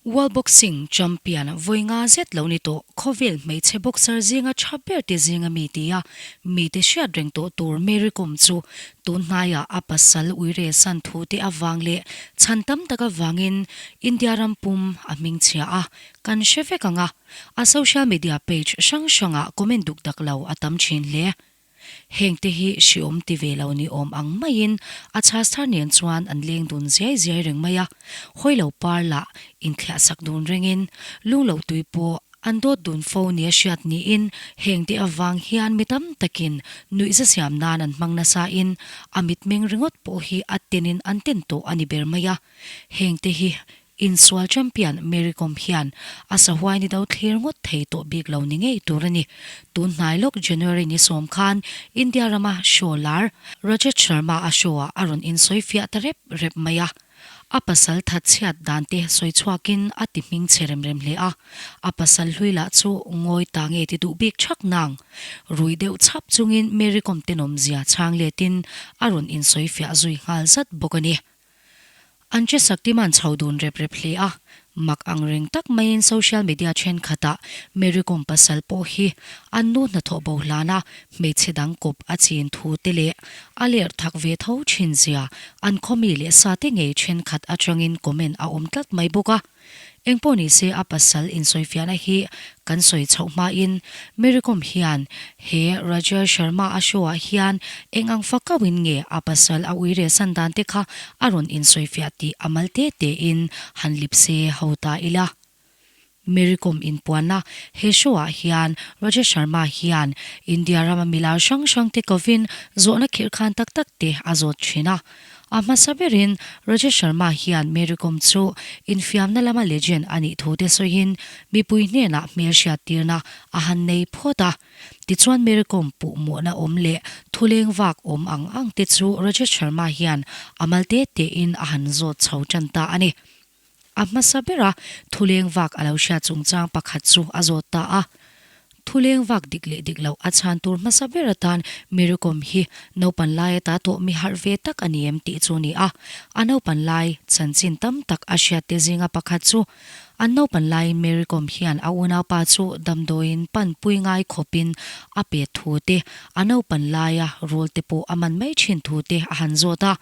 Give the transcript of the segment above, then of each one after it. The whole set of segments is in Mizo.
World Boxing Champion vawi nga zet lo ni tawh khawvel hmeichhe boxer zinga tha ber te zinga mi tia mite hriat reng tawh tur Mary Kom chu tun hnaiah a pasal uire san thu te avang leh chhan tam tak avangin India ram pum a hmingchhia a, kan hre vek ang a, a social media page hrang hrangah comment duk dak lo a tam thin hle. Hengte hi hriawm ti ve lo ni awm ang maiin a chhas thar nen chuan an leng dun ziai ziai reng mai a, hawi lo par lah inthliah sak dun rengin lung loh tui pawh an dawt dun fo nia hriat niin hengte avang hian mi tam takin nuihza siam nan an hmang nasa in a mitmeng ringawt pawh hi a tenin an ten tawh a ni ber mai a, hengte hi Insual champion Mary Kom hian a sahuai ni do thlir ngawt thei tawh bik lo ni ngei tur a ni. Tun hnai lawk January ni sawm khan India rama show lar Rajat Sharma a show ah a rawn insawi fiah ta rep rep mai a. A pasal that chhiat dan te sawi chhuakin a ti hming chhe rem rem hle a. A pasal hlui lah chu ngawi ta nge ti duh bik thak nang. Rui deuh chhap chungin Mary Kom tenawm zia chhang letin a rawn insawi fiah zui nghal zat bawk a ni. An che saktim an chho dun rep rep hle a, mak ang reng tak maiin social media thenkhatah Mary Kom pasal pawh hi an nu hnathawh bo hlana hmeichhe dang kawp a chin thu te leh a lerh thak ve tho thin zia an khawmi leh sate ngei thenkhat atangin comment a awm tlat mai bawk a. Engpawh ni se a pasal insawifiahna hi kan sawi chhoh hmain Mary Kom hian he Rajesh Sharma a show ah hian eng ang fak kauhin nge a pasal a ui reh san dan te kha a rawn insawifiah tih a mal te te in han lip se ho ta ila. Mary Kom inpuanna he show ah hian Rajesh Sharma hian India rama milar hrang hrang te kovin zawhna khirhkhan tak tak te a zawt thin a. A hmasa berin Rajesh Sharma hian Mary Kom chu infiamna lama legend a nih thu te sawiin mipui hnenah hmelhriat tirna a han nei phawt a. Tichuan Mary Kom puhmawhna awm leh thuleng vak awm ang ang te chu Rajesh Sharma hian a mal te tein a han zawt chho tan ta a ni. A hmasa bera thuleng vak a lo hriat chungchang pakhat chu a zawt ta a. Thuleng vak dik leh dik loh a chhan tur hmasa ber atan Mary Kom hi naupan lai ata tawh mi harh ve tak a ni em tih chu a ni a. A naupan lai chanchin tam tak a hriat te zinga pakhat chu an naupan laiin Mary Kom hian a unaupa chu damdawiin panpui ngai khawpin a pet thu te, a naupan laia rul te pawh a man mai thin thu te a han zawt a.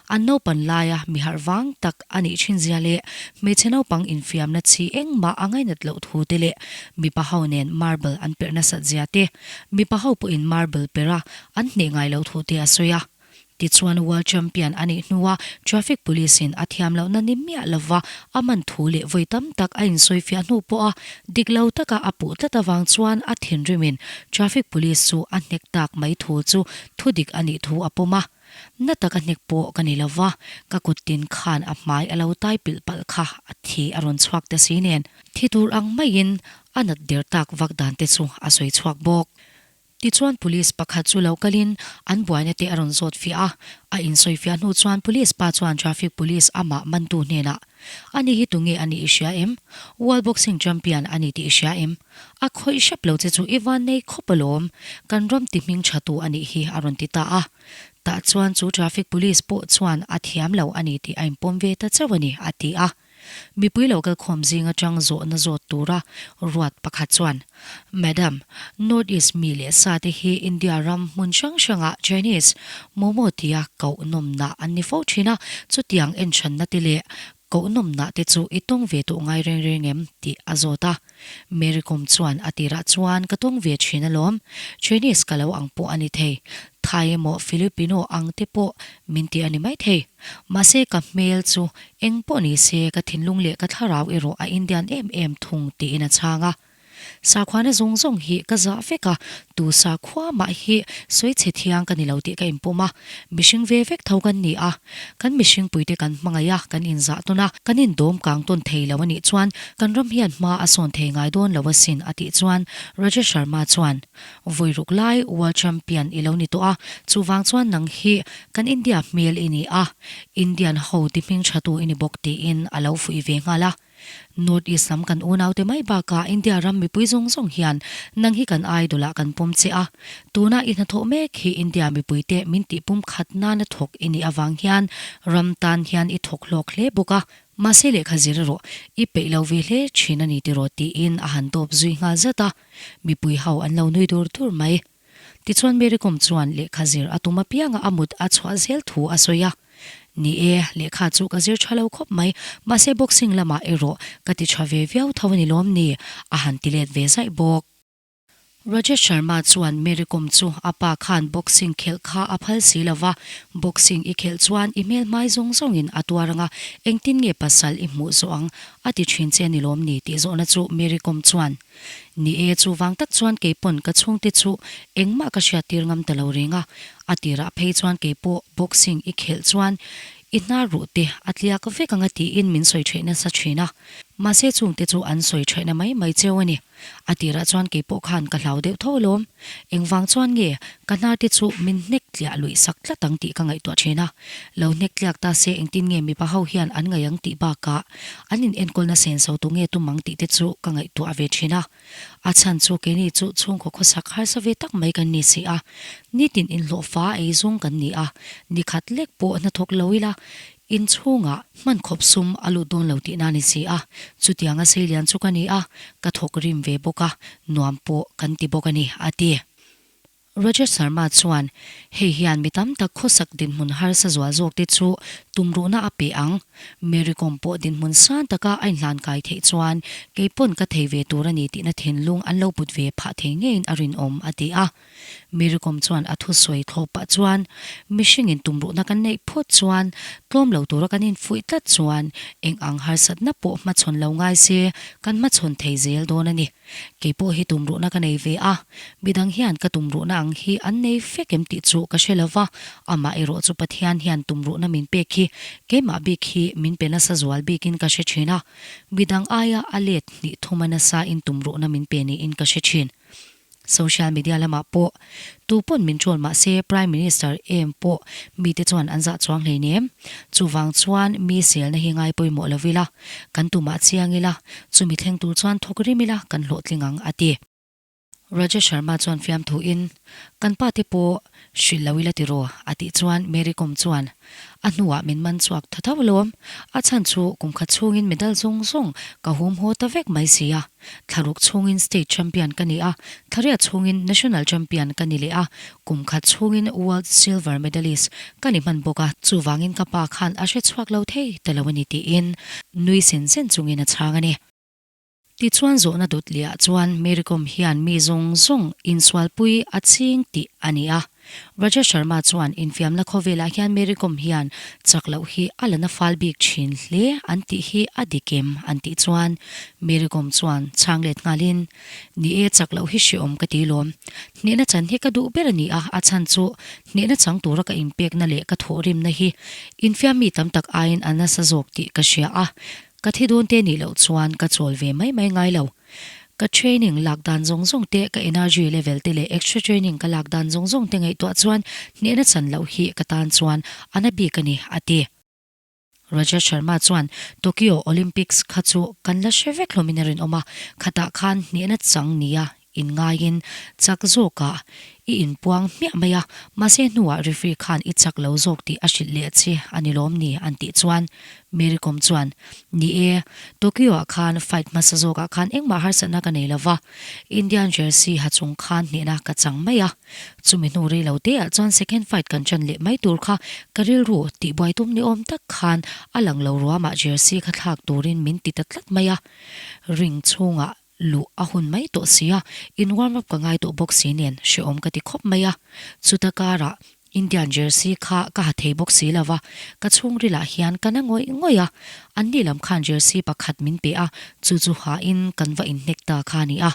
An naupan laia mi harh vang tak a nih thin zia leh hmeichhe naupang infiamna chi engmah a ngainat loh thu te leh mipa ho nen marble an perh nasat zia te, mipa ho pawhin marble perh a an hneh ngai loh thu te a sawi a. Tichuan World Champion a nih hnua Traffic Police in a thiam lohna ni miah lova a man thu leh vawi tam tak a insawifiah hnu pawha dik lo taka a puh tlat avang chuan a thinrimin Traffic Police chu a hnek tak mai thu chu thudik a nih thu a pawm a. Na taka hnek pawh ka ni lo va, ka kut tin khan a hmai a lo tai pilh palh kha a thi a rawn chhuak ta si nen, thi tur ang maiin a nat der tak vak dan te chu a sawi chhuak bawk. Tichuan police pakhat chu lo kalin an buaina te a rawn zawt fiah a, a insawi fiah hnu chuan police pa chuan traffic police amah mantu hnenah, Ani hi tunge a nih i hria em? World boxing champion a ni tih i hria em? A khawih hrep lo che chu i van nei khawp alawm, kan ram ti hming tha tu a nih hi a rawn ti ta a. Tah chuan chu traffic police pawh chuan a thiam lo a ni tih a inpawm ve ta chauh a ni, a ti a. Mipui lo kalkhawm zing atang zawhna zawt tura ruat pakhat chuan, Madam, North East mi leh sa te hi India ram hmun hrang hrangah Chinese, Momo tia koh nawmna an ni fo thin a, chutiang enhranna te leh Koh nawmnah te chu i tawng ve tawh ngai reng reng em? tih a zawt a. Mary Kom chuan a tirah chuan ka tawng ve thin alawm. Chinese ka lo ang pawh a ni thei. Thai emaw Filipino ang te pawh min ti a ni mai thei. Mahse ka hmel chu eng pawh ni se ka thinlung leh ka thlarau erawh a Indian em em thung tiin a chhang a. Sakhuana zawng zawng hi ka zah vek a, tu sakhua mah hi sawi chhe thiang ka ni lo tih ka inpawm a, mihring ve vek tho kan ni a, kan mihring puite kan hmangaih a, kan inzah tawn a, kan indawm kang tawn thei lo a nih chuan kan ram hian hma a sawn thei ngai dawn lo asin a tih chuan Rajesh Sharma chuan vawi ruk lai World Champion i lo ni tawh a, chuvang chuan nang hi kan India hmel i ni a, Indian ho ti hming tha tu i ni bawk tiin a lo fuih ve nghal a. North East lam kan unaute mai bakah India ram mipui zawng zawng hian nang hi kan idol ah kan pawm che a, tuna i hnathawh mek hi India mipuite min tih pum khat nana thawk i nih avang hian ram tan hian i thawk hlawk hle bawk a. Mahse lehkha zir erawh i peih lo ve hle thin a ni tiraw tiin a han dawp zui nghal zat a, mipui ho an lo nui dur dur mai. Tichuan Mary Kom chuan lehkha zir a tum apianga a mut a chhuah zel thu a sawi a. Ni e, lehkha chu ka zir tha lo khawp mai, mahse boxing lamah erawh ka ti tha ve viau tho a ni lawm ni, a han ti let ve zaih bawk. Rajesh Sharma chuan Mary Kom chu a pa khan boxing khelh kha a phal si lo va, boxing i khelh chuan i hmel hmai zawng zawngin a tuar anga engtin nge pasal i hmuh zawh ang a ti thin che a ni lawm ni tih zawhna chu Mary Kom chuan Ni e, chuvang tak chuan keipawn ka chhungte chu engmah ka hriattir ngam ta lo reng a, a tirah phei chuan keipawh boxing i khelh chuan i hnar ruh te a tliak vek anga tiin min sawi theih nasa thin a, mahse chungte chu an sawi theihna mai mai cheu a ni. A tirah chuan keipawh khan ka hlau deuh tho alawm, engvang chuan nge ka hnar te chu min hnek tliah luih sak tlat ang tih ka ngaihtuah thin a, lo hnek tliak ta se engtin nge mipa ho hian an ngaih ang tih bakah An in enkawlna senso tu nge tum ang tih te chu ka ngaihtuah ve thin a. A chhan chu keini chu chhungkaw khawsak harsa ve tak mai kan ni si a. Nitin inhlawh fa ei zung kan ni a, nikhat lek pawh hnathawk lo ila inchhungah hman khawp sum a lut dawn lo tihna a ni si a. Chutianga seilian chu ka ni a, ka thawk rim ve bawk a, nuam pawh kan ti bawk a ni, a ti. Rajesh Sharma chuan, Hei hian mi tam tak khawsak dinhmun harsa zual zawkte chu tumruhna a pe ang. Mary Kom pawh dinhmun san taka a inhlankai theih chuan kei pawn ka thei ve tur a ni tihna thinlung an lo put ve phah thei ngeiin a rinawm, a ti a. Mary Kom chuan a thusawi thlawp pah chuan, Mihringin tumruhna kan neih phawt chuan tlawm lo tura kan infuih tlat chuan eng ang harsatna pawh hmachhawn lo ngai se kan hmachhawn thei zel dawn a ni. Kei pawh hi tumruhna ka nei ve a, midang hian ka tumruhna ang hi an nei fek em tih chu ka hre lo va, amah erawh chu Pathian hian tumruhna min pek hi keimah bik hi min pe nasa zual bikin ka hre thin a, midang aia a let hnih thuma nasa in tumruhna min pe niin ka hre thin. Social media lamah pawh tu pawn min troll mah se Prime Minister em pawh mite chuan an zah chuang hleinem. Chuvang chuan mi selna hi ngai pawimawh lo ila, kan tumah chiang ila, chumi thleng tur chuan thawk rim ila kan hlawhtling ang, a ti. Rajesh Sharma chuan fiamthuin, Kan pa te pawh hrilh lo ila tiraw? a tih chuan Mary Kom chuan, A hnuah min man chhuak tha tho alawm. A chhan chu kum khat chhungin medal zawng zawng ka hum haw ta vek mai si a. Thlaruk chhungin state champion ka ni a, thlariat chhungin national champion ka ni leh a, kum khat chhungin world silver medalist ka ni hman bawk a, chuvangin ka pa khan a hre chhuak lo thei ta lo a ni tiin nui sen sen chungin a chhang a ni. Tichuan zawhna dawt lehah chuan Mary Kom hian mi zawng zawng insualpui a ching tih a ni a. Rajesh Sharma chuan infiamna khawvelah hian Mary Kom hian chak loh hi a la na fal bik thin hle an tih hi a dik em an tih chuan Mary Kom chuan chhang let nghalin, Ni e chak loh hi hreawm ka ti lawm. Hnehna chan hi ka duh ber a ni a, a chhan chu hnehna chang tura ka inpekna leh ka thawhrimna hi infiam mi tam tak aiin a nasa zawk tih ka hria a, Ka thi dawn te nih loh chuan ka chawl ve mai mai ngai lo. Ka training lak dan zawng zawng te, ka energy level te leh extra training ka lak dan zawng zawng te ngaihtuah chuan hnehna chan loh hi ka tan chuan a na bik a ni, a ti. Rajat Sharma chuan Tokyo Olympics kha chu kan la hre vek hlawmin a rinawm a, khatah khan hnehna chang nia Inngaiin chak zawkah i inpuang hmiah mai a, mahse hnuah referee khan i chak lo zawk tih a hrilh leh che a ni lawm ni an tih chuan Mary Kom chuan, Ni e, Tokyo-ah khan fight hmasa zawkah khan engmah harsatna ka nei lo va, Indian jersey ha chung khan hnehna ka chang mai a, chumi hnu rei lo teah chuan second fight kan ṭan leh mai tur kha ka rilru tihbuai tum ni awm tak khan a lang lo ruamah jersey kha thlak turin min ti ta tlat mai a, ring chhungah Luh a hun mai tawh si a, in warm up ka ngai tawh bawk si nen hrehawm ka ti khawp mai a. Chuta karah Indian jersey kha ka ha thei bawk si lo va, ka chhungrilah hian ka na ngawih ngawih a. Anni lam khan jersey pakhat min pe a, chu chu hain kan va inhnek ta kha a ni a.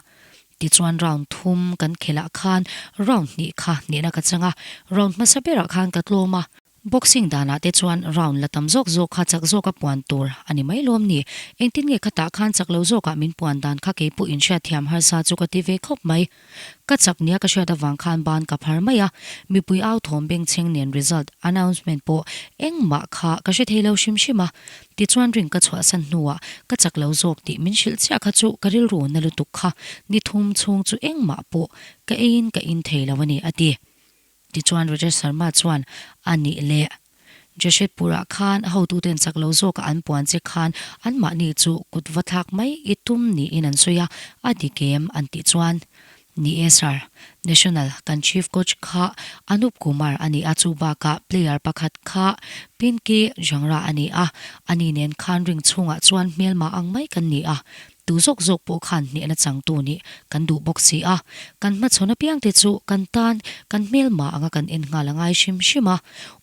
Tichuan round thum kan khelh ah khan round hnih kha hnehna ka chang a, round hmasa berah khan ka tlawm a, Boxing danah te chuan round la tam zawk zawk kha chak zawka puan tur a ni mai lawm ni. Engtin nge khatah khan chak lo zawkah min puan dan kha kei pawh inhriat thiam harsa chu ka ti ve khawp mai. Ka chak nia ka hriat avang khan ban ka phar mai a, mipui au thawm bengchheng nen result announcement pawh engmah kha ka hre thei lo hrim hrim a. Tichuan ring ka chhuahsan hnuah ka chak lo zawk tih min hrilh chiah kha chu ka rilru na lutuk kha ni thum chhung chu engmah pawh ka eiin ka in thei lo a ni a ti. Tichuan Rajesh Sharma chuan, A nih leh. Jashedpur-ah khan hotuten chak lo zawka an puan che khan anmahni chu kut va thlak mai i tum niin an sawi a, a dik em an tih chuan Ni e sir, National kan chief coach kha Anup Kumar a ni a, chu bakah player pakhat kha Pinky Jangra a ni a, ani nen khan ring chhungah chuan hmelma ang mai kan ni a, tu zawk zawk pawh khan hnehna changtu nih kan duh bawk si a, kan hmachhawn apiangte chu kan tan kan hmelma anga kan en nghal a ngai hrim hrim a,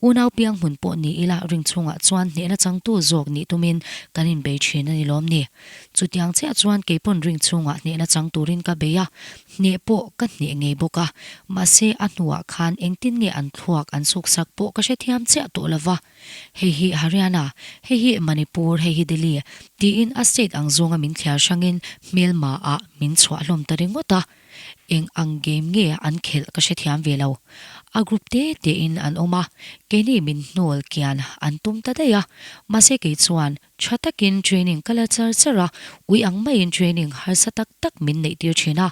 unau piang hmun pawh ni ila ring chhungah chuan hnehna changtu zawk nih tumin kan inbei thin a ni lawm ni. Chutiang chiah chuan keipawn ring chhungah hnehna chang turin ka bei a, hneh pawh ka hneh ngei bawk a, mahse a hnuah khan engtin nge an thluak an suksak pawh ka hrethiam chiah tawh lo va. Hei hi Haryana, hei hi Manipur, hei hi Delhi tiin a state ang zawnga min thliar hrangin hmelma ah min chhuah hlawm ta ringawt a. Eng ang game nge an khelh ka hrethiam ve lo. A group te te in an awm a, keini min hnawl kian an tum ta daih a, mahse kei chuan Tha takin training ka la char char a, ui ang maiin training harsa tak tak min neih tir thin a.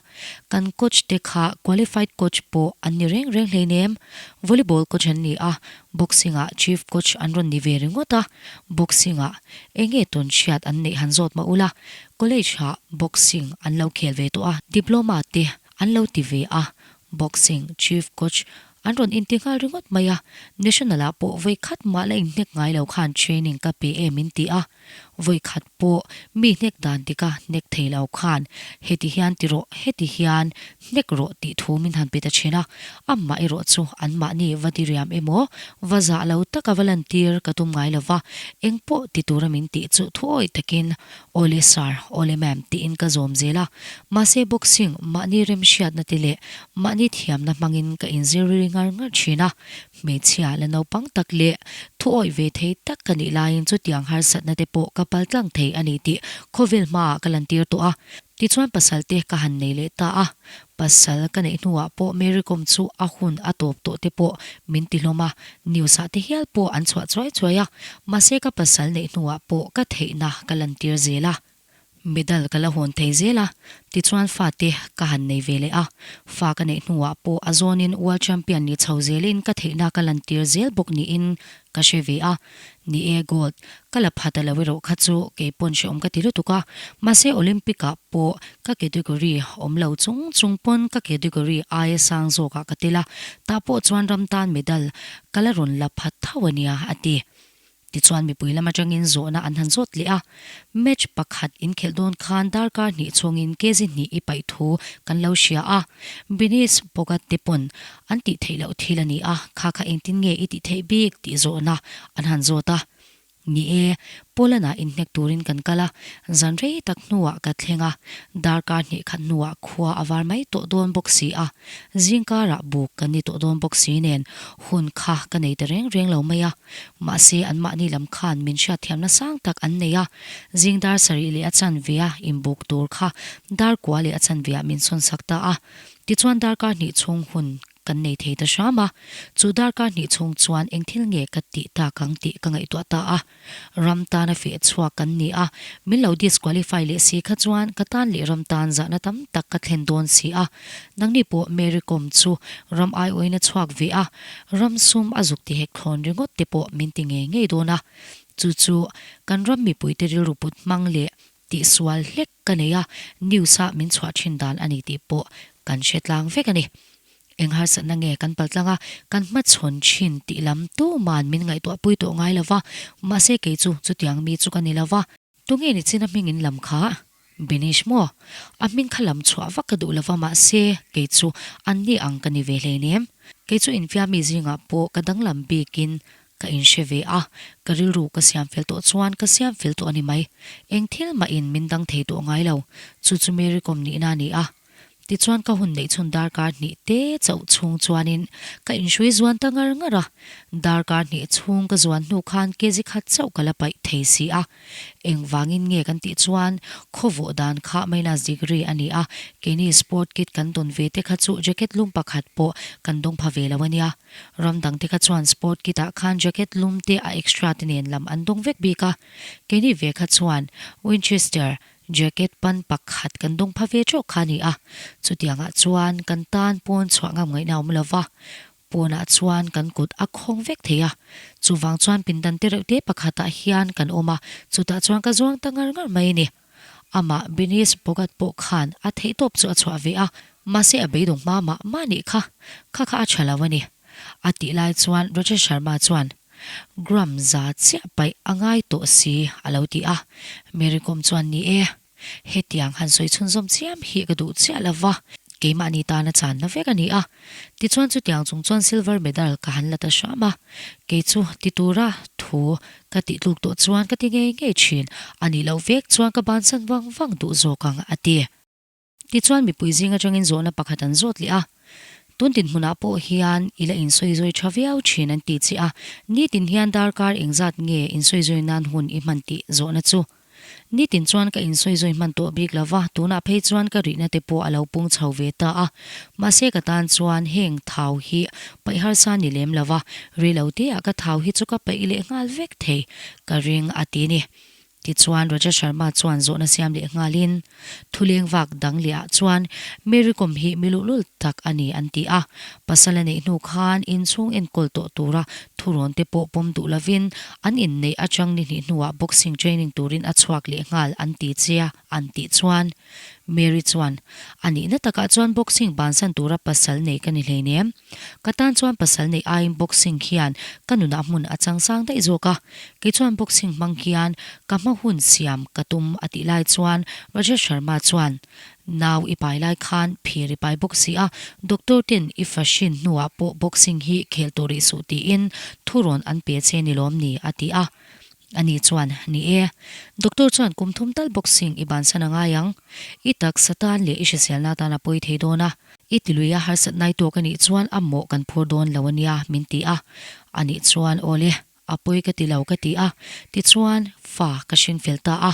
Kan coach te kha qualified coach pawh an ni reng reng hleinem. Volleyball coach an ni a, boxing ah chief coach an rawn ni ve ringawt a. Boxing ah enge tawn hriat an neih han zawt mah ula, college ah boxing an lo khel ve tawh a, diploma te an lo ti ve a, boxing chief coach An rawn inti nghal ringawt mai a, National ah pawh vawi khat mah la inhnek ngai lo khan training ka pe em in ti a, vawi khat pawh mi hnek dan tika hnek thei lo khan heti hian ti rawh heti hian hnek rawh tih thu min han pe ta thin a, amah erawh chu anmahni va diriam emaw va zah lo taka va lantir ka tum ngai lo va, engpawh ti tura min tih chu thuawih takin Awle sir, awle ma'am tiin ka zawm zel a, mahse boxing mahni remhriatna te leh mahni thiamna hmangin ka inzir ri ngar ngar thin a, hmeichhia la naupang tak leh thuawih ve thei tak ka nih laiin chutiang harsatna te pawh ka paltlang thei a ni tih khawvel hmaah ka lantir tawh a, tichuan pasal te ka han nei leh ta a, pasal ka neih hnuah pawh Mary Kom chu a hun a tawp tawh te pawh min ti hlawm a, news ah te hial pawh an chhuah chuai chuai a, mahse ka pasal neih hnuah pawh ka theihna ka lantir zel a, medal ka la hawn thei zel a, tichuan fa te ka han nei ve leh a, fa ka neih hnuah pawh a zawnin world champion ni chho zelin ka theihna ka lantir zel bawk niin ka hre ve a, ni e gold ka la phat a lo erawh kha chu kei pawn hrehawm ka ti lutuk a, mahse Olympic ah pawh ka category awm lo chung chung pawn ka category aia sang zawk ah ka tel a, tah pawh chuan ram tan medal ka la rawn la phat tho a nia a ti. Tichuan mipui lam atangin zawhna an han zawt leh a, match pakhat inkhelh dawn khan darkar hnih chhungin kg hnih i paih thu kan lo hria a, Binish Phogat te pawn an tih theih loh thil a ni a, kha kha engtin nge i tih theih bik tih zawhna an han zawt a. Ni e, Poland-ah inhnek turin kan kal a, zan rei tak hnuah ka thleng a, darkar hnih khat hnuah khua a var mai tawh dawn bawk si a, zingkarah buk kan ni tawh dawn bawk si nen hun kha ka nei ta reng reng lo mai a. Mahse, anmahni lam khan min hriatthiamna sang tak an nei a, zing dar sarih leh a chanvea inbuk tur kha dar kua leh a chanveah min sawnsak ta a. Tichuan darkar hnih chhung hun kan nei thei ta hram a, chu darkar hnih chhung chuan eng thil nge ka tih tak ang tih ka ngaihtuah ta a. Ram tana feh chhuak kan ni a, min lo disqualify leh si kha chuan ka tan leh ram tan zahna tam tak ka thlen dawn si a. Nangni pawh Mary Kom chu ram aiawina chhuak ve a, ram sum a zuk ti hek thlawn ringawt te pawh min ti ngei ngei dawn a. Chu chu kan ram mipuite rilru put hmang leh Tihsual hlek ka nei a, news a min chhuah thin dan a ni tih pawh kan hre tlang vek a ni. Eng harsatna nge kan paltlang a, kan hmachhawn thin tih lam tuman min ngaihtuah pui tawh ngai lo va, mahse kei chu chutiang mi chu ka ni lo va. Tunge ni chin a hming in lam kha? Binish maw? A hming kha lam chhuah vak ka duh lo va mahse kei chu an ni ang ka ni ve hleinem. Kei chu infiami zingah pawh ka danglam bikin Ka inhre ve a, ka rilru ka siam fel tawh chuan ka siam fel tawh a ni mai. Eng thil mahin min dang thei tawh ngai lo. Chu chu Mary Kom nihna a ni a. Tichuan ka hun neih chhun darkar hnih te chauh chhung chuanin ka inhrui zuan ta ngar ngar a. Darkar hnih chhung ka zuan hnu khan kg khat chauh ka la paih thei si a. Engvangin nge kan tih chuan khaw vawh dan kha minus degree a ni a, keini sport kit kan dawn ve te kha chu jacket lum pakhat pawh kan dawng pha ve lo a nia. Ram dang te kha chuan sport kit ah khan jacket lum te a extra te nen lam an dawng vek bik a, keini ve kha chuan Winchester jacket pan pakhat kan dawng pha ve tawh kha a ni a, chutiangah chuan kan tan pawn chhuah ngam ngaihna a awm lo va, Pawnah chuan kan kut a khawng vek thei a, Chuvang chuan pindan te reuh te pakhatah hian kan awm a, chutah chuan ka zuang ta ngar ngar mai a ni. Amah Benish Bogart pawh khan a theihtawp chu a chhuah ve a, mahse a beidawng hma mah mah nih kha, kha kha a tha lo a ni. A tih lai chuan Rajesh Sharma chuan, Gram za chiah paih a ngai tawh si a lo ti a. Mary Kom chuan ni e, hetiang han sawi chhunzawm chiam hi ka duh chiah lo va, keimahni tana channa vek a ni a. Tichuan chutiang chung chuan silver medal ka han la ta hram a, kei chu ti tura thu ka tih tluk tawh chuan ka ti ngei ngei thin, a nih loh vek chuan ka bansan vang vang duh zawk ang a ti. Tichuan mipui zing atangin zawhna pakhat an zawt leh a, Tun dinhmunah pawh hian i la insawizawi tha viau thin an ti che a, nitin hian darkar engzat nge insawizawi nan hun i hman tih zawhna chu. Nitin chuan ka insawizawi hman tawh bik lo va, tunah phei chuan ka rihna te pawh a lo pung chho ve ta a, mahse ka tan chuan heng thau hi paih harsa ni lem lo va, ri lo te ah ka thau hi chu ka paih leh nghal vek thei ka ring a ti ni. Tichuan Raja Sharma chuan zawhna siam leh nghalin, Thuleng vak dang leh ah chuan Mary Kom hi mi luhlul tak a ni an ti a. Pasal a neih hnu khan inchhung enkawl tawh tura thurawn te pawh pawm duh lovin an inneih atang ni hnih hnuah boxing training turin a chhuak leh nghal an ti che a an tih chuan Mary chuan, A nihna takah chuan boxing bansan tura pasal nei ka ni hleinem. Ka tan chuan pasal neih aiin boxing hian ka nunah hmun a chang sang daih zawk a, kei chuan boxing hmang hian ka hma hun siam ka tum a tih lai chuan Rajesh Sharma chuan, Nau i pai lai khan phir i pai bawk si a, doctor ten i fahrin hnuah pawh boxing hi khel tawh rih suh tiin thurawn an pe che ni lawm ni a ti a. Ani chuan, Ni e, doctor chuan kum thum tal boxing i bansan a ngai ang. I taksa tan leh i hriselna tan a pawi thei dawn a. I tilui a harsat nai tawk a nih chuan a mawh kan phur dawn lo a nia, min ti a. Ani chuan, Awle, a pawi ka ti lo ka ti a. Tichuan, fa ka hring fel ta a.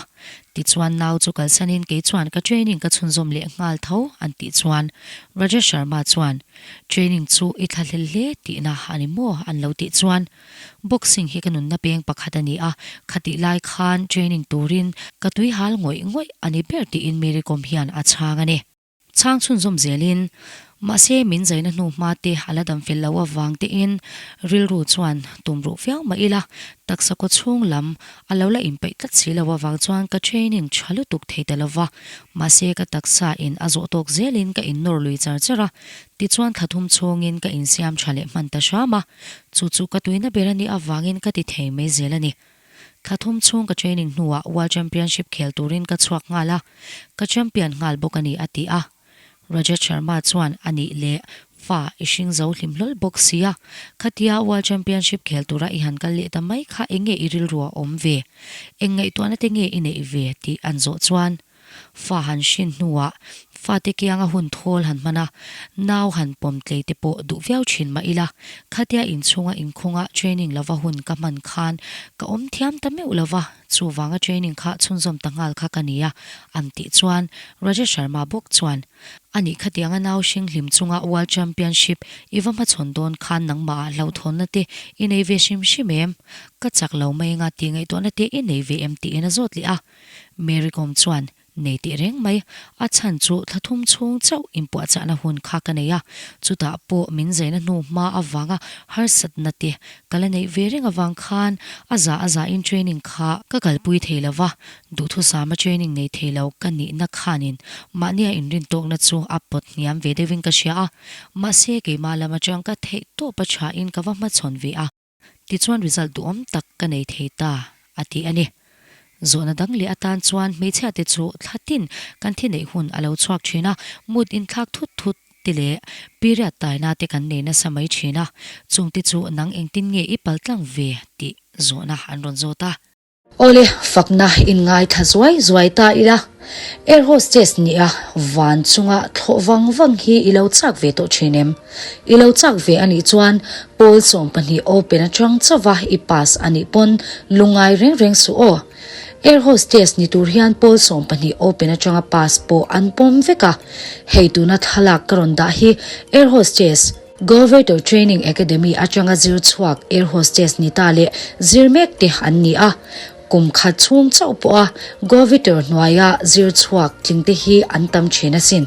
Tichuan nau chu kalsanin kei chuan ka training ka chhunzawm leh nghal tho an tih chuan Rajesh Sharma chuan, Training chu i thlahlel hle tihna a ni maw? an lo tih chuan, Boxing hi ka nunna peng pakhat a ni a, khatih lai khan training turin ka tui hal ngawih ngawih a ni ber tiin Mary Kom hian a chhang a ni. Chhang chhunzawm zelin, mahse min zaina hnu hma te a la dam fel lo avang tein rilru chuan tum ruh viau mah ila, taksa kaw chhung lam a lo la inpeih tlat si lo avang chuan ka training tha lutuk thei ta lova, mahse ka taksa in a zawh tawk zelin ka innawr lui char char a, tichuan thla thum chhungin ka insiam tha leh hman ta hram a. Chu chu ka tuina ber a nih avangin ka ti thei mai zel a ni. Thla thum chhung ka training hnuah World Championship khel turin ka chhuak nghal a, ka champion nghal bawk a ni a ti a. Rajat Sharma chuan a nih leh fa i hring zo hlim hlawl bawk si a, khatia World Championship khel tura i han kal leh ta mai kha eng nge i rilru a awm ve? Eng ngaihtuahna te nge i neih ve? tih an zawh chuan Fa han hrin hnuah fate kianga hun thawl han hman a, nau han pawm tlei te pawh duh viau thin mah ila, khatia inchhunga inkhunga training lova hun ka hman khan ka awm thiam ta meuh lova, chuvanga training kha chhunzawm ta nghal kha ka nia, an tih chuan Rajesh Sharma bawk chuan, Anih khatianga nau hring hlim chunga World Championship i va hmachhawn dawn khan nangmahah hlauhthawnna te i nei ve hrim hrim em? Ka chak lo mai anga tih ngaihtuahna te i nei ve em? tiin a zawt leh a. Mary Kom chuan, Nei tih reng mai, a chhan chu thla thum chhung chauh inpuahchahna hun kha ka nei a, chutah pawh min zaina hnu hma avanga harsatna te ka la neih ve reng avang khan a za a zain training kha ka kalpui thei lo va, duhthusama training nei thei lo ka nihna khanin mahnia inrintawkna chu a pawt hniam ve deuhin ka hria a, mahse keimah lam atang ka theih tawp a thain ka va hmachhawn ve a. Tichuan result duhawm tak ka nei thei ta, a ti a ni. Zawhna dang leh atan chuan hmeichhia te chu thla tin kan thi neih hun a lo chhuak thin a, mut inthlak thut thut te leh period taina te kan nei nasa mai thin a, chungte chu nang engtin nge i paltlang ve tih zawhna an rawn zawt a. Awle, fakna inngaithla zuai zuai ta ila, Air hostess nia van chunga thlawh vang vang hi i lo chak ve tawh thin em? I lo chak ve anih chuan pawl 12 open atang chauva i pass anih pawn lungngai reng reng suh aw. Air hostess ni tur hian pawl 12 open atanga pass pawh an pawm vek a, hei tuna thlalak ka rawn dah hi air hostess, Govertor Training Academy atanga zir chhuak air hostess ni ta leh zir mek te an ni a, kum khat chhung chauh pawha Govertor hnuaia zir chhuak tling te hi an tam thin asin.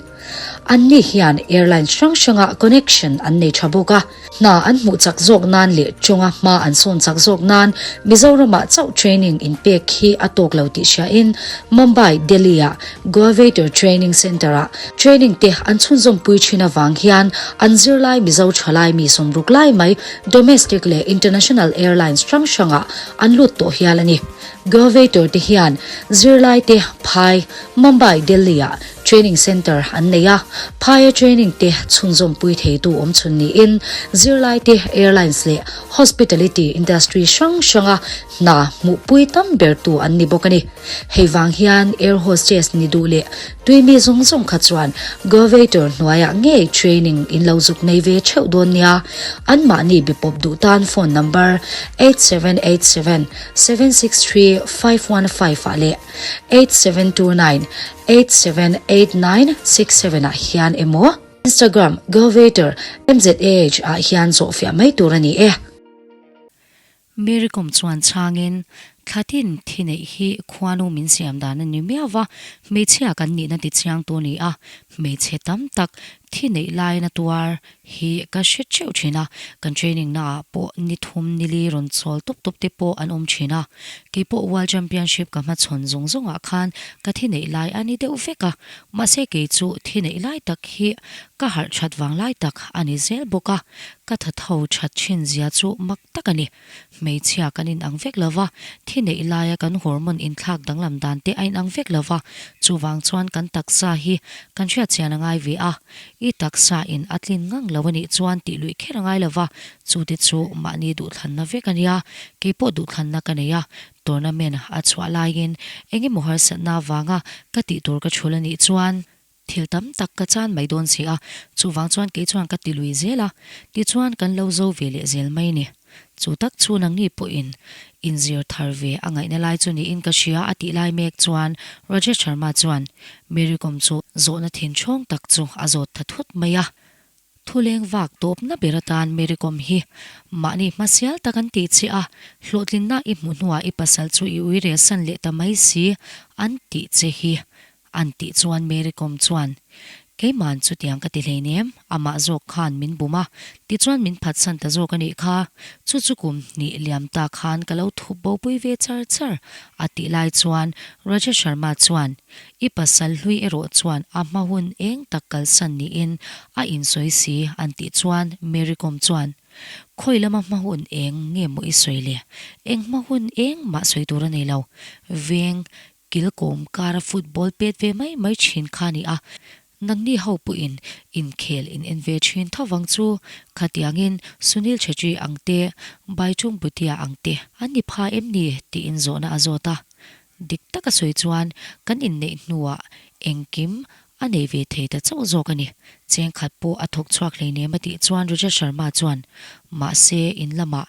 Anni hian airlines hrang hranga connection an nei tha bawk a, hna an hmuh chak zawk nan leh tawnga hma an sawn chak zawk nan Mizoramah chauh training inpek hi a tawk lo tih hriain Mumbai, Delhi-ah Goavator Training Centre-ah training te an chhunzawm pui thin avang hian an zirlai Mizo thalai mi 60 lai mai domestic leh international airlines hrang hrangah an lut tawh hial a ni. Goavator te hian zirlai te phai Mumbai, Delhi-ah Training Centre an nei a, phaia training te chhunzawm pui theitu awm chhun niin zirlai te airlines leh hospitality industry hrang hranga hna hmuhpui tam bertu an ni bawk a ni. Hei vang hian air hostess ni duh leh tui mi zawng zawng kha chuan Goavator hnuaiah ngei training in lo zuk nei ve theuh dawn nia. Anmahni bipawp duh tan phone number 8787 763 515 ah leh 8729 878967 ah hian emaw Instagram Govator MZAH ah hian zawhfiah mai tur a ni e. Mary Kom chuan chhangin, Thlatin thi neih hi khuanu min siam dan a ni miau va, hmeichhia kan nihna ti chiang tu ni a, hmeichhe tam tak thi neih laina tuar hi ka hre theuh thin a, kan training na ah pawh ni thum ni li rawn chawl tup tup te pawh an awm thin a, kei pawh World Championship ka hmachhawn zawng zawng ah khan ka thi neih lai a ni deuh vek a, mahse kei chu thi neih lai tak hi ka harh that vang lai tak a ni zel bawk a, ka tha tho that thin zia chu mak tak a ni. Hmeichhia kan inang vek lo va, thi neih laia kan hormone inthlak danglam dan te a inang vek lo va, chuvang chuan kan taksa hi kan hriatchian a ngai ve a. I taksa in a tlin ngang lo a nih chuan tih luih kher a ngai lo va, chu te chu mahni duhthlanna vek a nia, keipawh duhthlanna ka nei a, tournament a chhuah laiin eng emaw harsatna avanga ka tih tur ka chhul a nih chuan Thil tam tak ka chan mai dawn si a, chuvang chuan kei chuan ka ti lui zel a, tichuan kan lo zo ve leh zel mai ni. Chu tak chu nangni pawhin inzir thar ve a ngaihna lai chu niin ka hria a tih lai mek chuan Rajesh Sharma chuan Mary Kom chu zawhna thinchhawng tak chu a zawt ta thut mai a. Thuleng vak tawpna ber atan Mary Kom hi mahni hmasial tak an tih che a, hlawhtlinna i hmuh hnuah i pasal chu i ui relsan leh ta mai si an tih che hi An tih chuan Mary Kom chuan, Keima'n chutiang ka ti hleinem, amah zawk khan min bum a, tichuan min phatsan ta zawk a nih kha. Chu chu kum hnih liam ta khan ka lo thup bopui ve char char, a tih lai chuan Rajesh Sharma chuan, I pasal hlui erawh chuan a hma hun eng tak kalsan niin a insawi si, an tih chuan Mary Kom chuan, Khawi lama hma hun eng nge maw i sawi le? Eng hma hun eng mah sawi tur a nei lo. Veng Kilkawm kara football pet ve mai mai thin kha a ni a, nangni ho pawhin inkhel in en ve thin tho vang chu khatiangin Sunil Chhetri ang te, Baichung Bhutia ang te an ni pha em ni tiin zawhna a zawt a. Dik taka sawi chuan kan inneih hnuah engkim a nei ve thei ta chauh zawk a ni. Cheng khat pawh a thawk chhuak hleinem a tih chuan Rajesh Sharma chuan, Mahse, in lamah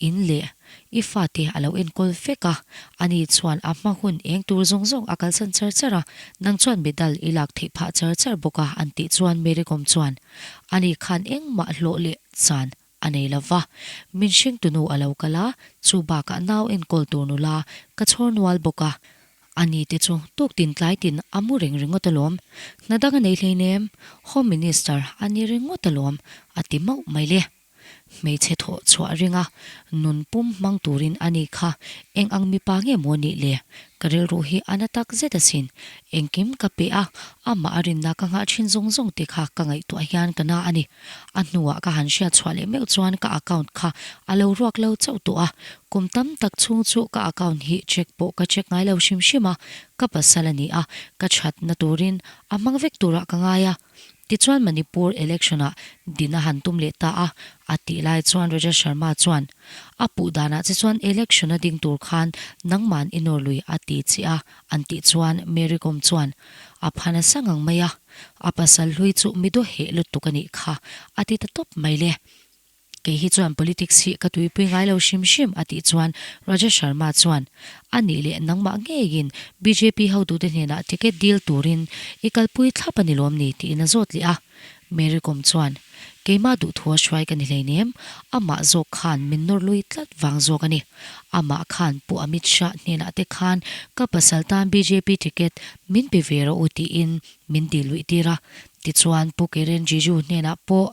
in leh i fate a lo enkawl vek a, ani chuan a hma hun eng tur zawng zawng a kalsan char char a, nang chuan medal i lak theih phah char char bawk a an tih chuan Mary Kom chuan, Ani khan engmah hlawh leh chan a nei lo va, min hringtunu a lo kal a, chu bakah nau enkawl tur nula ka chhawr nual bawk a, ani te chu tuk tin tlai tin a mu reng ringawt alawm, hna dang a nei hleinem, Home Minister a ni ringawt alawm, a ti mauh mai le. Hmeichhe thawh chhuah ringa nun pum hmang turin a ni kha eng ang mipa nge maw nih le? Ka rilru hi a na tak zet asin. Engkim ka pe a, amah a rinna ka nghah thin zawng zawng te kha ka ngaihtuah hian ka na a ni. A hnuah ka han hriat chhuah leh meuh chuan ka account kha a lo ruak lo chauh tawh a, kum tam tak chhung chu ka account hi check pawh ka check ngai lo hrim hrim a, ka pasal a ni a, ka thatna turin a hmang vek turah ka ngai a. Tichuan Manipur election-ah din a han tum leh ta a, a tih lai chuan Rajesh Sharma chuan, A puh danah che chuan election-a ding tur khan nangman i nawr lui a ti che a, an tih chuan Mary Kom chuan, A pha nasa ngang mai a, a pasal hlui chu mi daw heh lutuk a nih kha, a ti ta tawp mai le. Kei hi chuan politics hi ka tuipui ngai lo hrim hrim, a tih chuan Rajesh Sharma chuan, A nih leh nangmah ngeiin bjp hotute hnenah ticket deal turin i kalpui thlap a ni lawm ni? tiin a zawt leh a. Mary Kom chuan, Keimah duhthua hruai ka ni hleinem, amah zawk khan min nawr lui tlat vang zawk a ni. Amah khan Pu Amit Shah hnenah te khan ka pasal tan bjp ticket min pe ve rawh u tiin min ti luih tir a. Tichuan Pu Kiren Jiju hnenah pawh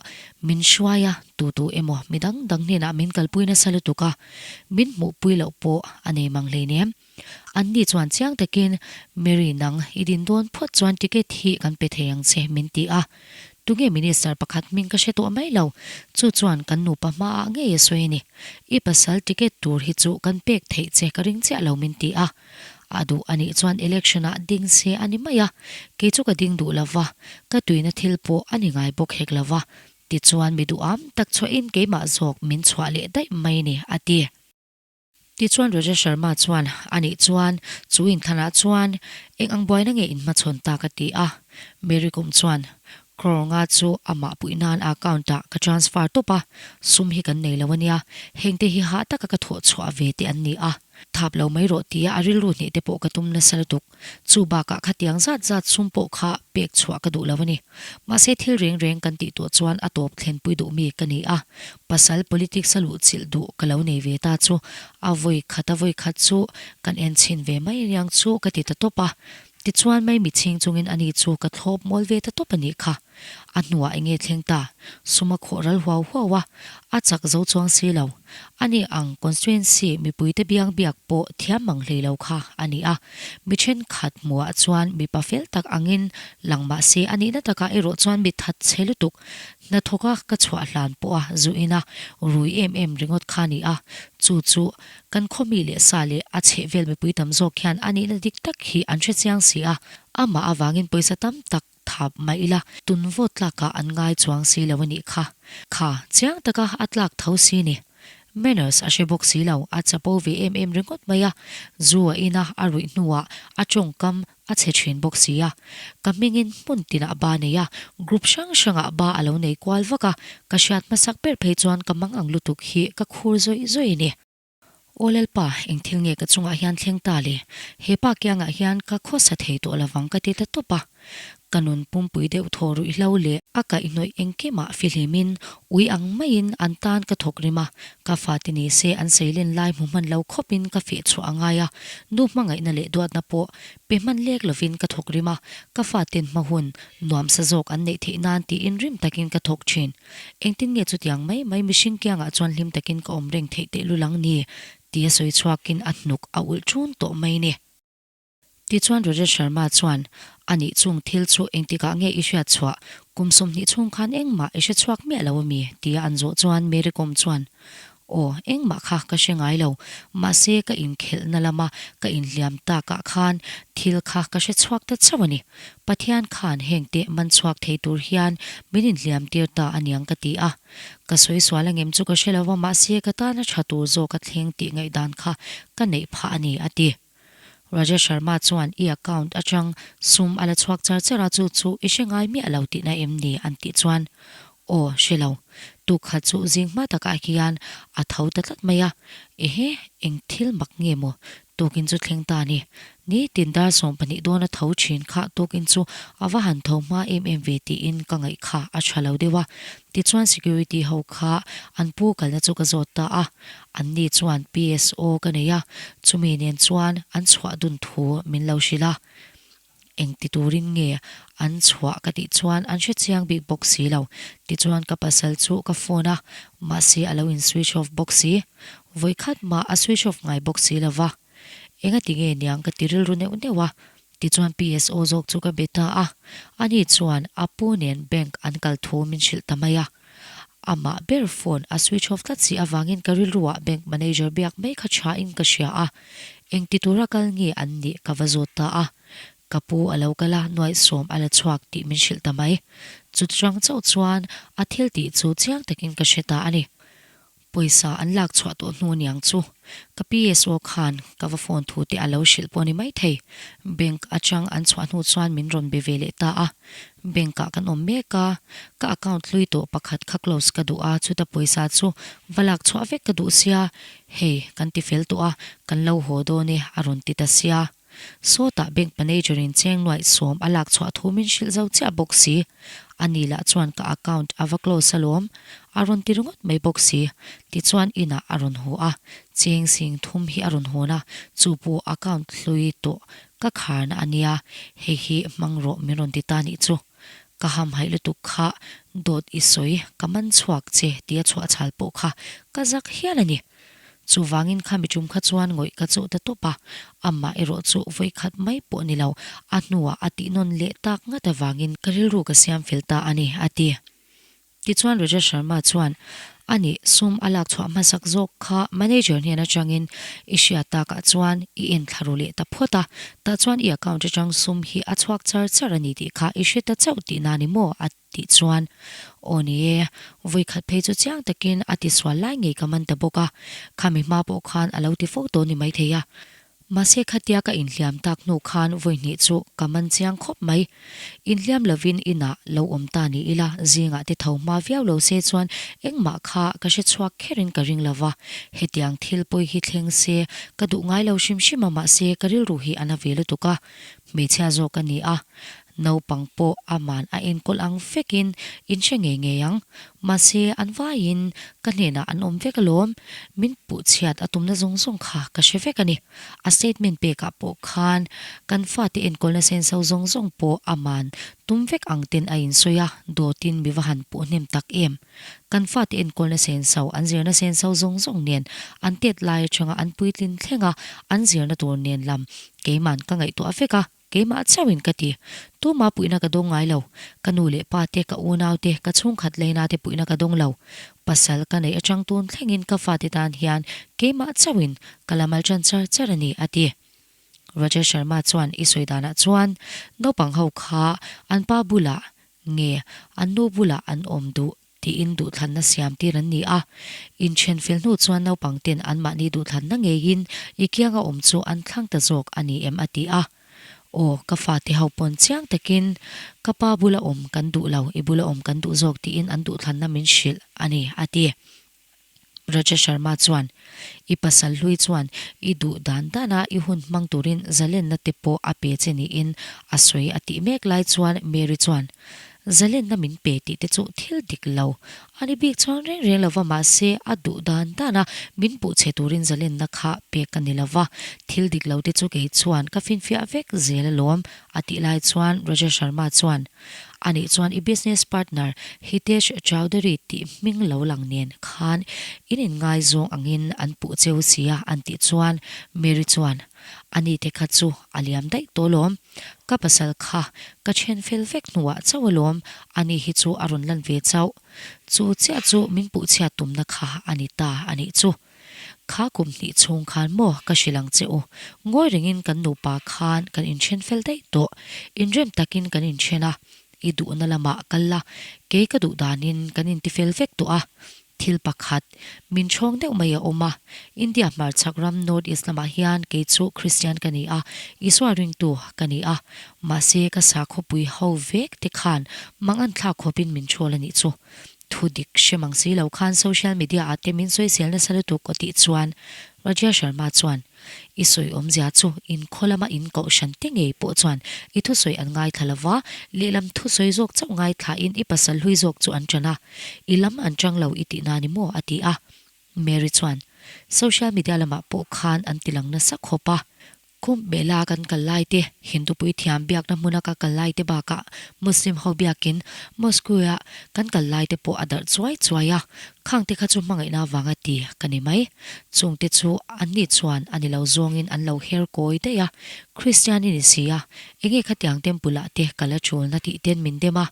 min hruai a, tu tu emaw mi dang dang hnenah min kalpui nasa lutuk a, min hmuhpui loh pawh a nei mang hleinem. Anni chuan chiang takin, Mary nang i din dawn phawt chuan ticket hi kan pe thei ang che, min ti a. Tunge minister pakhat hming ka hre tawh mai lo, chu chuan kan nupa hmaah ngei a sawi a ni. I pasal ticket tur hi chu kan pek theih che ka ring chiah lo, min ti a. A duh a nih chuan election ah ding se a ni mai a, kei chu ka ding duh lo va, ka tuina thil pawh a ni ngai bawk hek lo va, tichuan mi duham tak chhuahin keimah zawk min chhuah leh daih mai ni, a ti. Tichuan Raja Sharma chuan, Anih chuan, chu inthlanah chuan eng ang buaina nge inhmachhawn ta ka ti a. Mary Kom chuan, Crore nga chu amah puih nan a account ah ka transfer tawp a, sum hi kan nei lo ania, hengte hi hah taka ka thawh chhuah ve te an ni a, thap lo mai rawh tia a rilru hneh te pawh ka tum nasa lutuk. Chu bakah khatiang zat zat sum pawh kha pek chhuah ka duh lo a ni. Mahse thil reng reng kan tih tuah chuan a tawp thlenpui duh mi ka ni a, pasal politics a luh chilh duh ka lo nei ve ta chu a vawi khat a vawi khat chu kan en chhin ve mai riang chu ka ti ta tawp a. Tichuan mai mitchhing chungin ani chu ka thlawp mawl ve ta tawp a nih kha. A hnuah enge thleng ta? Sum a khawh ral huau huau a, a chak zo chuang si lo. Ani ang constituency mipuite biang biak pawh thiam mang hlei lo kha a ni a. Mi thenkhat hmuhah chuan mipa fel tak angin lang mah se a nihna takah erawh chuan mi that chhe lutuk hnathawka ka chhuah hlan pawha zu ina rui em em ringawt kha a ni a. Chu chu kan khaw mi leh sa leh a chhehvel mipui tam zawk hian a nihna dik tak hi an hre chiang si a. Amah avangin pawisa tam tak Thap mai ila, tun vawt tlakah an ngai chuang si lo a nih kha. Kha, chiang taka a tlak tho si ni. Manners a hre bawk si lo, a chapo ve em em ringawt mai a, zu a in a, a ruih hnuah a tawngkam a chhe thin bawk si a. Ka hmingin hmun tinah ba nei a, group hrang hrangah ba a lo nei kual vak a, ka hriat hmasak ber phei chuan ka mang ang lutuk hi ka khur zawih zawih a ni. Aw Lalpa, eng thil nge ka chungah hian thleng ta le? He pa kiangah hian ka khawsa thei tawh lovang ka ti ta tawp a. Ka nun pumpui deuh thaw ruihhlo leh a kaihhnawih engkimah fihlimin ui ang maiin an tan ka thawk rim a, ka fate ni se an seilen lai hmu hman lo khawpin ka feh chhuah a ngai a, nu hmangaihna leh duatna pawh pe hman lek lovin ka thawk rim a, ka faten hma hun nuamsa zawk an neih theih nan tiin rim takin ka thawk thin. Engtin nge chutiang mai mai mihring kiangah chuan hlim takin ka awm reng theih tehlul ang ni? tia sawi chhuakin a hnuk a ulh ṭun tawh mai ni. Tichuan Rajesh Sharma chuan, Anih chung thil chu engtikah nge i hriat chhuah? Kum 20 chhung khan engmah i hre chhuak miah lo ami? tia an zawh chuan Mary Kom chuan, Aw, engmah kha ka hre ngai lo. Mahse ka inkhelhna lama ka inhliam takah khan thil kha ka hre chhuak ta chauh a ni. Pathian khan hengte man chhuak thei tur hian min inhliam tir ta a niang ka ti a. Ka sawi sual angem chu ka hre lo va, mahse ka tana tha tur zawk a thleng tih ngaihdan kha ka neih phah a ni, a ti. Rajesh Sharma chuan i account atang sum a la chhuak char char a, chu chu i hre ngai miah lo tihna em ni? an tih chuan, Aw, hre lo. Tuk khat chu zing hma takah hian a tho ta tlat mai a, Ehe, eng thil mak nge maw? Tukin chu thleng ta ni. Nitin dar 12 dawn a tho thin kha tukin chu a va han tho hma em em ve tiin ka ngaih kha a tha lo deuh a. Tichuan security ho kha an pu kalna chu ka zawt ta a. Anni chuan PSO ka nei a, chumi nen chuan an chhuah dun thu min lo hrilh a. Eng ti turin nge an chhuah ka tih chuan an hre chiang bik bawk si lo. Tichuan ka pasal chu ka phone a, mahse a lo in switch off bawk si. Vawikhat mah a switch off ngai bawk si lo va. Engati nge niang ka ti rilru neuh neuh a. Tichuan PSO zawk chu ka be ta a, ani chuan a pu nen bank an kal thu min hrilh ta mai a. Amah ber phone a switch off tlat si avangin ka rilruah bank manager biak mai kha tha in ka hria a, engti tura kal nge an nih ka va zawt ta a. Ka pu a lo kal a, nuaihsawm a la chhuak tih min hrilh ta mai. Chutchang chauh chuan a thil tih chu chiang takin ka hre ta a ni. Pawisa an lak chhuah tawh hnu niang chu ka PSO khan ka va phone thu te a lo hrilh pawh ni maithei. Bank atang an chhuah hnu chuan min rawn be ve leh ta a. Bank ah kan awm mek a, ka account hlui tawh pakhat kha close ka duh a, chuta pawisa chu va lak chhuah vek ka duh sia, hei kan ti fel tawh a, kan lo haw dawn e a rawn ti ta sia. Sawtah bank manager in cheng nuaih sawm a lak chhuah thu min hrilh zo chiah bawk si. Ani lah chuan ka account a va close alawm, a rawn ti ringawt mai bawk si. Tichuan inah a rawn haw a, cheng sing thum hi a rawn hawn a, chu pawh account hlui tawh ka kharna a nia, hei hi hmang rawh min rawn ti ta nih chu. Ka hamhaih lutuk kha dawt i sawi ka man chhuak che tia chhuah chhal pawh kha ka zak hial a ni. Chuvangin kha mi tum kha chuan ngawih ka chawh ta tawp a, amah erawh chu vawikhat mai pawh ni lo, a hnuah a tih nawn leh tak ngat avangin ka rilru ka siam fel ta a ni, a ti. Tichuan Rajesh Sharma chuan, Ani, sum a lak chhuah hmasak zawk kha manager hnen atangin i hriat takah chuan i enthla ru leh ta phawt a, tah chuan i account atang sum hi a chhuak char char a ni tih kha i hre ta chauh tihna ni maw? a tih chuan, Aw ni e, vawikhat phei chu chiang takin a tisual lai ngei ka man ta bawk a, khami hma pawh khan a lo ti fo tawh ni maithei a. Mahse khatia ka inhliam tak hnu khan vawihnih chu ka man chiang khawp mai. Inhliam lovin inah lo awm ta ni ila zingah te tho hma viau lo se chuan engmah kha ka hre chhuak kherin ka ring lova. Hetiang thil pawi hi thleng se ka duh ngai lo hrim hrim a mahse ka rilru hi a na ve lutuk a. Hmeichhia zawk a ni a, Naupang pawh aman a enkawl ang vekin in hre ngei ngei ang. Mahse, an vaiin ka hnenah an awm vek alawm. Min puh chhiat a tumna zawng zawng kha ka hre vek a ni. A statement pekah pawh khan kan fate enkawlna senso zawng zawng pawh aman tum vek ang ten a insawi a, dawtin mi va han puh hnem tak em. Kan fate enkawlna senso, an zirna senso zawng zawng nen an tet lai atanga an puitlin thlenga an zirna tur nen lam keiman ka ngaihtuah vek a. Keimah chauhin ka ti. Tuma puihna ka dawng ngai lo. Ka nu leh pa te, ka unau te, ka chhungkhat leina te puihna ka dawng lo. Pasal ka neih atang tun thlengin ka fate tan hian keimah chauhin ka la mal tan char char a ni, a ti. Rajesh Sharma chuan i sawi danah chuan naupang ho kha an pa bulah nge an nu bulah an awm duh tiin duhthlanna siam tir an ni a. Inthen fel hnu chuan naupang ten anmahni duhthlanna ngeiin i kianga awm chu an thlang ta zawk a ni em a ti a. Aw, ka fate ho pawn chiang takin ka pa bula awm kan duh lo, i bula awm kan duh zawk tiin an duhthlanna min hrilh a ni a ti. Raja Sharma chuan, I pasal hlui chuan i duh dan dana i hun hmang turin zalenna te pawh a pe che niin a sawi a tih mek lai chuan Mary chuan, Zalenna min pe tih te chu thil dik lo a ni bik chuan reng reng lova mahse a duh dan dana min puh che turin zalenna kha pek a ni lova, thil dik lo te chu kei chuan ka finfiah vek zel alawm a tih lai chuan Raja Sharma chuan, Anih chuan i business partner Hitesh Chowdhury tih hming lo lang nen khan in inngaizawng angin an puh cheu sia an tih chuan Mary chuan, Ani te kha chu a liam daih tawh alawm. Ka pasal kha ka then fel vek hnuah chauh alawm, ani hi chu a rawn lan ve chauh. Chu chiah chu min puh chhiat tumna kha a ni ta anih chu. Kha kum hnih chhung khan maw ka hrilh ang che u, ngawi rengin kan nupa khan kan inthen fel daih tawh, inrem takin kan inthen a, i duhna lamah kal la, kei ka duh danin kan intifel vek tawh a. Thil pakhat, min chhawng deuh mai a awm a, India hmarchhak ram North East lamah hian kei chu Kristian ka ni a, Isua ringtu ka ni a, mahse ka sakhawpui ho vek te khan mangan thlak khawpin min chhawl a nih chu. Thu dik hre mang si lo khan social media ah te min sawisel nasa lutuk aw tih chuan Raja Sharma chuan, I sawi awmzia chu in khaw lama in kohhran te ngei pawh chuan i thusawi an ngaithla lo va, lehlam thusawi zawk chauh ngaithlain i pasal hlui zawk chu an ṭan a, i lam an ṭang lo i tihna ni maw? a ti a. Mary chuan, Social media lamah pawh khan an tilang nasa khawp a, Kumbh Mela kan kal lai te, Hindu puithiam biakna hmuna ka kal lai te bakah Muslim ho biakin Mosque-a kan kal lai te pawh a darh chuai chuai a, khang te kha chu hmangaihna avanga ti ka ni mai. Chung te chu anni chuan a ni lo zawngin an lo her kawi daih a, Kristian i ni si a, enge khatiang temple ah te ka la chulna tih ten min dem a,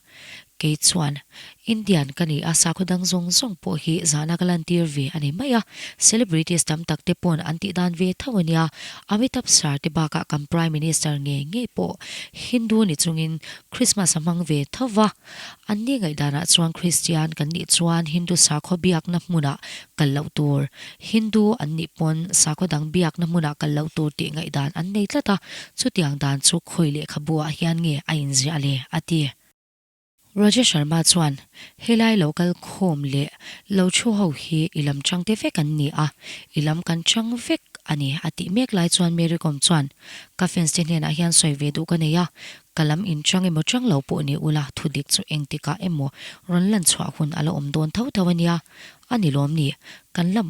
Kei chuan, Indian ka ni a, sakhaw dang zawng zawng pawh hi zahna ka lantir ve a ni mai a, celebrities tam tak te pawn an tih dan ve tho a nia, Amitabh Sir te bakah kan Prime Minister ngei ngei pawh Hindu ni chungin Christmas a hmang ve tho va, an ni ngaihdanah chuan Christian kan nih chuan Hindu sakhaw biakna hmunah kal loh tur, Hindu an nih pawn sakhaw dang biakna hmunah kal loh tur tih ngaihdan an nei tlat a, chutiang dan chu khawi lehkhabu ah hian nge a inziah le? a ti. Raja Sharma chuan, Helai lo kal khawm leh lo thu ho hi i lam chang te vek an ni a, i lam kan chang vek a ni a tih mek lai chuan Mary Kom chuan, Ka fans te hnenah hian sawi ve duh ka nei a, Ka lam inchang emaw chang lo pawh ni ula thudik chu engtikah emaw rawn lan chhuah hun a la awm dawn tho tho a nia. A ni lawm ni? Kan lam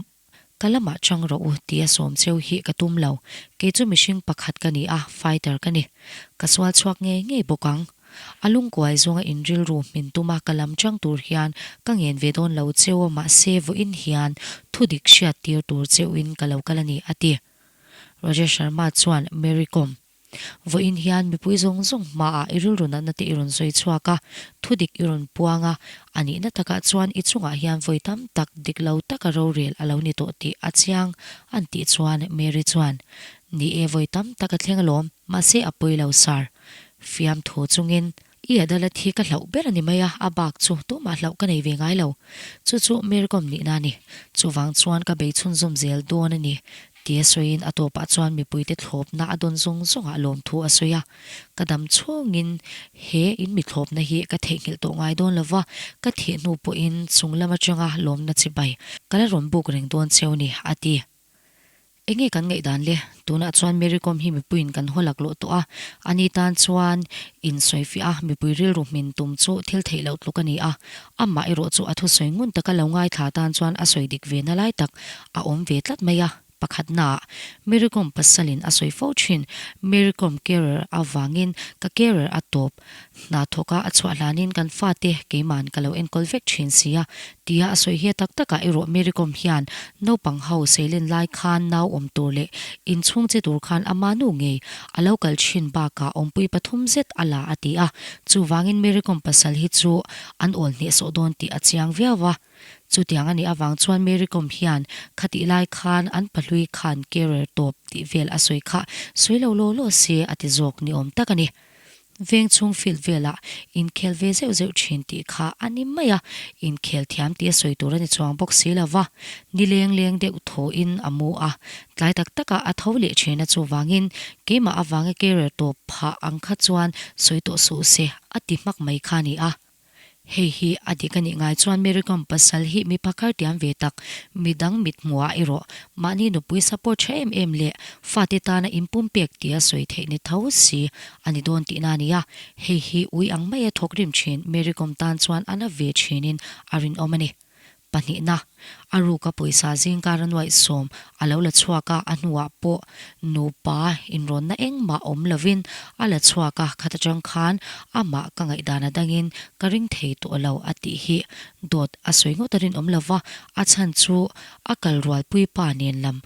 ka lamah chang rawh u tia sawm cheu hi ka tum lo. Kei chu mihring pakhat ka ni a, fighter ka ni. Ka sual chhuak ngei ngei bawk ang. A lungkuai zawnga in rilru hmin tuma ka lam chang tur hian ka ngen ve dawn lo cheu a mahse vawiin hian thudik hriat tir tur cheuhin ka lo kal a ni, a ti. Rajesh Sharma chuan Mary Kom. Vawiin hian mipui zawng zawng hmaah i rilru natna te i rawn sawi chhuak a, thudik i rawn puang a, a nihna takah chuan i chungah hian vawi tam tak dik lo taka rorel a lo ni tawh tih a chiang an tih chuan Mary chuan, Ni e vawi tam tak a thleng alawm, mahse a pawi lo sir. Fiamthu chungin I adalat hi ka hlauh ber a ni mai a, a bak chu tumah hlauh ka nei ve ngai lo. Chu chu Mary-Kom nihna a ni. Chuvang chuan ka bei chhunzawm zel dawn a ni, tia sawiin a tawpah chuan mipuite thlawpna a dawn zawng zawngah lawmthu a sawi a. Ka dam chhungin he in mi thlawpna hi ka theihnghilh tawh ngai dawn lo va, ka thih hnu pawhin chung lam atanga lawmna chibai ka la rawn buk reng dawn cheu ni, a ti. Enge kan ngaihdan le? Tunah chuan Mary Kom hi mipuiin kan haw laklawh tawh a, ani tan chuan insawifiah a, mipui rilru hmin tum chu thil theih loh tluk a ni a. Amah erawh chu a thusawi ngun taka lo ngaithla tan chuan a sawi dik ve na lai tak a awm ve tlat mai a. Pakhatnaah, Mary Kom pasalin a sawi fo thin, Mary Kom carer avangin ka carer a tawp. Hna thawka a chhuah hlanin kan fate keiman ka lo enkawl vek thin si a, tia a sawi hi a tak takah erawh Mary Kom hian naupang ho seilen lai khan nau awm tur leh inchhung che tur khan ama nu ngei a lo kal thin bakah awmpui pathum zet a la a ti a, chuvangin Mary Kom pasal hi chu an awl hnehsawh dawn tih a chiang viau a. Chutiang a nih avang chuan Mary Kom hian khatih lai khan an pahlui khan carer tawp tih vel a sawi kha sawi lo law law se a ti zawk ni awm tak a ni. Veng chhung field velah inkhel ve zeuh zeuh thin tih kha a ni mai a, inkhel thiam tih a sawi tur a ni chuang bawk si lo va, ni leng leng deuh thawhin a mu a, tlai tak takah a tho leh thin a chuvangin keimah avanga career tawp phah ang kha chuan sawi tawh suh se a ti hmak mai kha a ni a. Hei hi a dik a nih ngai chuan Mary Kom pasal hi mi phakar tiam ve tak, midang mit hmuhah erawh mahni nupui support tha em em leh fate tana inpumpek tia sawi theih ni tho si a ni dawn tihna a ni a. Hei hi ui ang maia thawk rim thin Mary Kom tan chuan a na ve thinin a rinawm a ni. Pahnihna, a ruka pawisa zingkar a nuaihsawm a lo la chhuak a, a hnuah pawh nupa inrawnna engmah awm lovin a la chhuak a, khat atang khan amah ka ngaihdan a dangin ka ring thei tawh lo a tih hi dawt a sawi ngawt a rinawm lova, a chhan chu a kal rualpui pa nen lam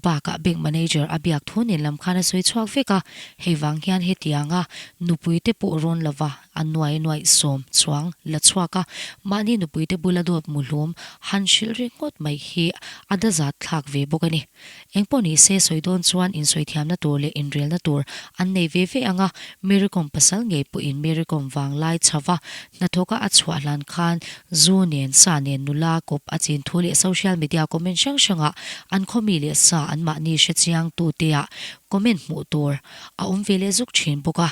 bakah bank manager a biak thu nen lam khan a sawi chhuak vek a, hei vang hian hetianga nupuite pawh rawn lova A nuai nuaihsawm chuang la chhuak a, mahni nupuite bula dawt muhlum han hrilh ri ngawt mai hi a dazat thlak ve bawk a ni. Engpawh ni se sawi dawn chuan insawithiamna tur leh inrelna tur an nei ve ve ang a, Mary Kom pasal ngei pawhin Mary Kom vanglai chhava hnathawka a chhuah hlan khan zu nen sa nen nula kawp a chin thu leh social media comment hrang hrangah an khawmi leh sa anmahni hrechiang tuteah comment hmuh tur a awm ve leh zuk thin bawk a.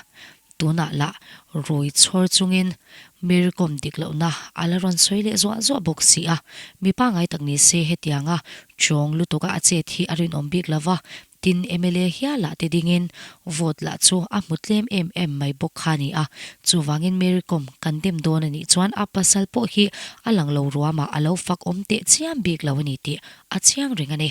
Tunah lah rui chhawr chungin Mary Kom dik lohna a la rawn sawi leh zuah zuah bawk si a, mi pangai tak ni se hetianga chawng lutuka a chet hi a rinawm bik lo va, tin mla hialah te dingin vote lah chu a hmu tlem em em mai bawk kha a ni a, chuvangin Mary Kom kan dem dawn a nih chuan a pasal pawh hi a lang lo ruamah a lo fak awm teh chiam bik lo a ni tih a chiang reng a ni.